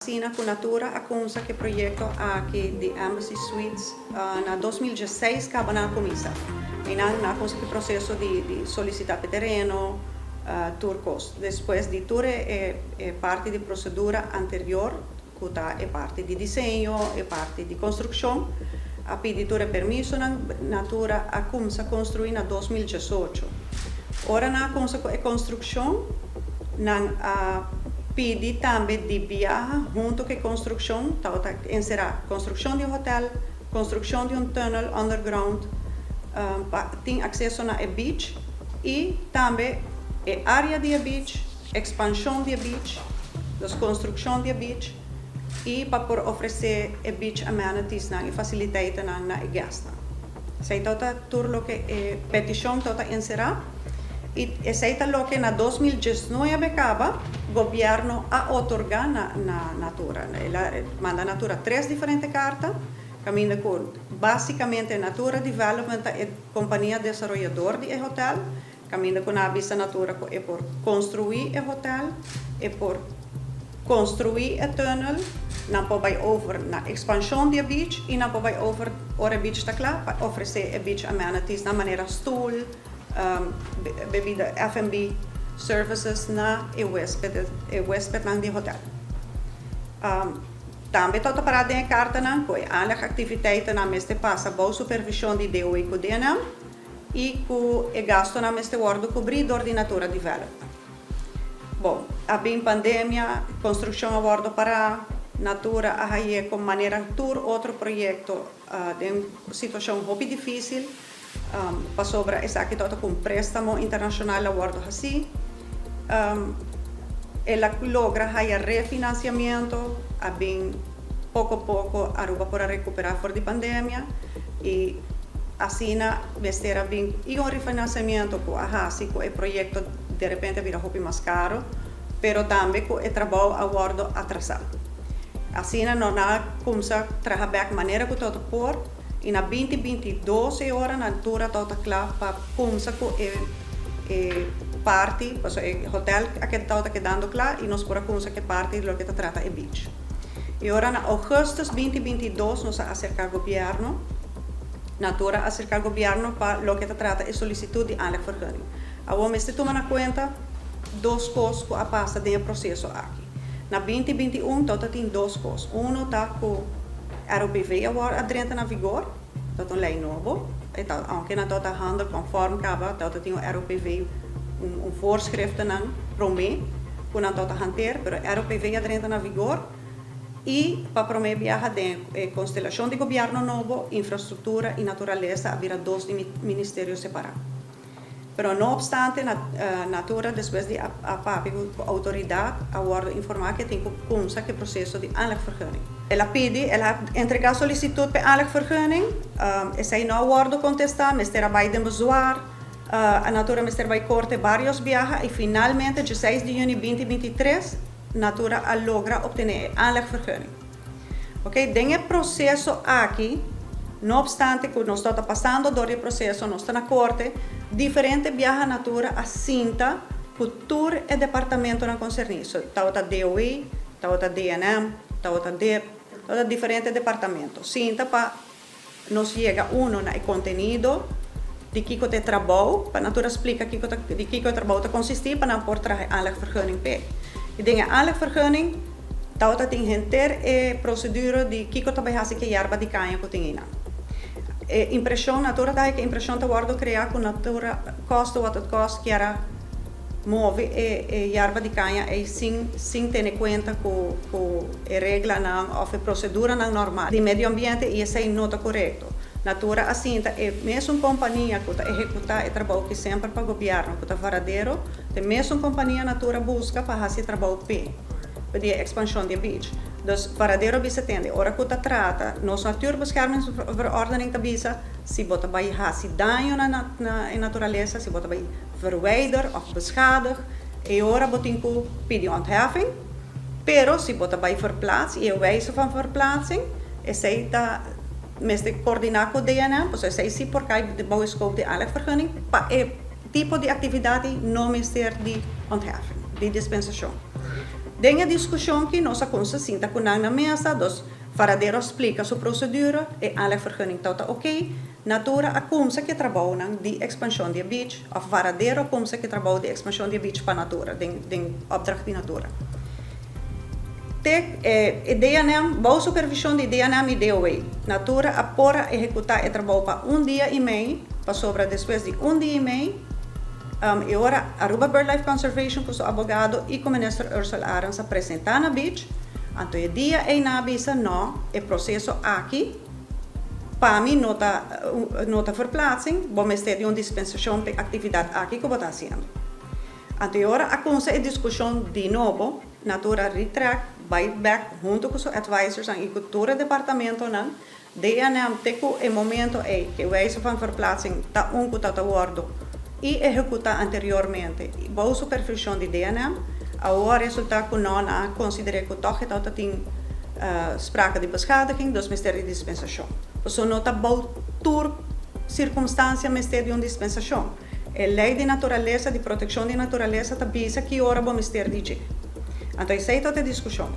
Asina ku Natura a kumsa ku e proyekto aki di Embassy Suites na 2016 kaba nan a kuminsá. I nan a kumsa ku e proseso di solisitá pa e tereno, tur kos. Despues di tur e parti di prosedura anterior ku ta e parti di diseño, e parti di konstrukshon, a pidi tur e permisonan. Natura a kumsa konstruí na 2018. Ora nan a kumsa ku e konstrukshon, nan a pidi tambe di biaha hunto ku e konstrukshon, tabata enserá konstrukshon di un hotèl, konstrukshon di un tunnel underground pa tin akseso na e beach i tambe e área di e beach, ekspanshon di e beach, dus konstrukshon di e beach i pa por ofresé e beach amenitiesnan i fasiliteitennan na e guestnan. Esei tabata tur loke e petishon tabata enserá. I esei ta loke na 2019 kaba gobièrnu a otorgá na na Natura. El a manda Natura tres diferente karta, kaminda ku básikamente Natura Development ta e kompania desaroyador di e hotèl, kaminda ku nan a bisa Natura ku e por konstruí e hotèl, e por konstruí e tùnel, nan por bai over na ekspanshon di e beach i nan por bai over ora e beach ta kla pa ofresé e beach amenities na manera stul, bebida F&B services na e huesped e huespednan di hotel. Tambe ta pará den e kartanan ku e aanlegaktiviteitennan mester pasa bou supervishon di DOE ku DNM i ku e gastunan mester wòrdu kubrí dor di Natura Development. Bon, a bin pandemia, konstrukshon a wòrdu pará, Natura a hañ'é komo manera tur otro proyekto den situashon hopi difísil. Pasobra esaki tabata ku un préstamo internashonal a wòrdu hasí. El a logra haya refinansiamiento, a bin poko poko Aruba por a rekuperá for di pandemia i asina mester a bin i un refinansiamiento ku a hasi ku e proyekto derepente a bira hopi mas karo, pero tambe ku e trabou a wòrdu atrasá. Asina no nan a kumsa traha bèk manera ku tabata por. I na 2022 e ora Natura tabata kla pa kumsa ku e e parti, pasobra e hotel a keda tabata kedando kla i nos por a kumsa ku e parti di loke ta trata e beach. E ora na ougùstùs 2022 nos a aserká gobièrnu, Natura a aserká gobièrnu pa loke ta trata e solisitut di aanlegvergunning. Awor mester tuma na kuenta dos kos ku a pasa den e proseso aki. Na 2021 tabata tin dos kos. Uno ta ku ROPV awor a drenta na vigor, dat un lei nobo. E ta, aunke nan tabata handel conform kaba, tabata tin un ROPV, un voorschriftennan promé ku nan tabata hanteer, pero ROPV a drenta na vigor i pa promé biaha den e konstelashon di gobièrnu nobo, infrastruktura i naturalesa a bira dos di ministerio separá. Pero no obstante, Natura despues di a papia ku outoridat a wòrdu informá ku e tin ku kumsa ku e proseso di aanlegvergunning. El a pidi, el a entregá solisitut pa e aanlegvergunning, esei no a wòrdu kontestá, mester a bai den bezwaar, Natura mester bai korte vários biaha i finalmente 16 di yüni 2023 Natura a logra optené e aanlegvergunning. Ok, den e proseso aki, no obstante ku nos ta pasando dor di e proseso, nos ta na korte, diferente biaha Natura a sinta ku tur e departamentonan konserní. So, tabata DOE, tabata DNM, tabata dip, tabata diferente departamento. Sinta pa nos yega uno na e kontenido di kiko ta e trabou, pa Natura splika kiko ta di kiko e trabou ta konsistí pa nan por traha e aanlegvergunning p'e. I den e aanlegvergunning tabata tin henter e prosedura di kiko ta bai hasi ku e yerba di kaña ku tin einan. E impreshon, Natura ta haña ku e impreshon ta wòrdu kreá ku Natura kòste wat it kòst kier a move e e yerba di kaña ei sin sin tene kuenta ku ku e reglanan òf e proseduranan normal di medio ambiente i esei no ta korekto. Natura a sinta e mesun kompania ku ta ehekutá e trabou ki semper pa gobièrnu ku ta Varadero, ta e mesun kompania Natura buska pa hasi e trabou p'e pa di e ekspanshon di e beach. Dus Varadero a bisa tende ora ku ta trata nos Natuurbeschermingsverordening ta bisa si bo ta bai hasi daño na na e naturalesa, si bo ta bai verwijder òf beschadig, e ora bo tin ku pidi ontheffing. Pero si bo ta bai verplaats i e wijze van verplaatsing, esei ta mester koordiná ku DNM, pasobra esei si por kai bou e scope di aanlegvergunning, pa e tipo di aktividat ei no mester di ontheffing, di dispensashon. Den e discusion cu nos a cuminsa sinta cu nan na mesa, dus Varadero a splica su procedura, e aanlegvergunning ta ok, Natura a cuminsa cu trabou di expansion di beach, of Varadero a cuminsa cu trabou di expansion di beach pa Natura, den opdracht di Natura. Te, DNM, bou supervision di DNM y DOW. Natura a por a ehecuta e trabou pa un dia y mey, pasobra despues di un dia y mey, y ora Aruba BirdLife Conservation cu su abogado y cu minister Ursell Arends a presenta na beach, anto e dia ey nan a bisa no, e proceso aki, pa mi no ta verplaatsing, bo mester di un dispensacion pa actividad aki cu bo ta haciendo. Anto ora a cuminsa e discusion di nobo, Natura retract, bay back hunto cu su advisors y cu tur departamento nan, DNM te cu e momento ey cu wijze van verplaatsing ta un cu ta wordo y ehecuta anteriormente, bou supervision di DNM, awor resulta cu nan a considera cu toch dat tin sprake di beschadiging, dus mester di dispensacion. So no ta bou tur circunstancia mester di un dispensacion. E ley di naturalesa, di proteccion di naturalesa, ta bisa cu ora bo mester di. Anto, esey ta e discusion.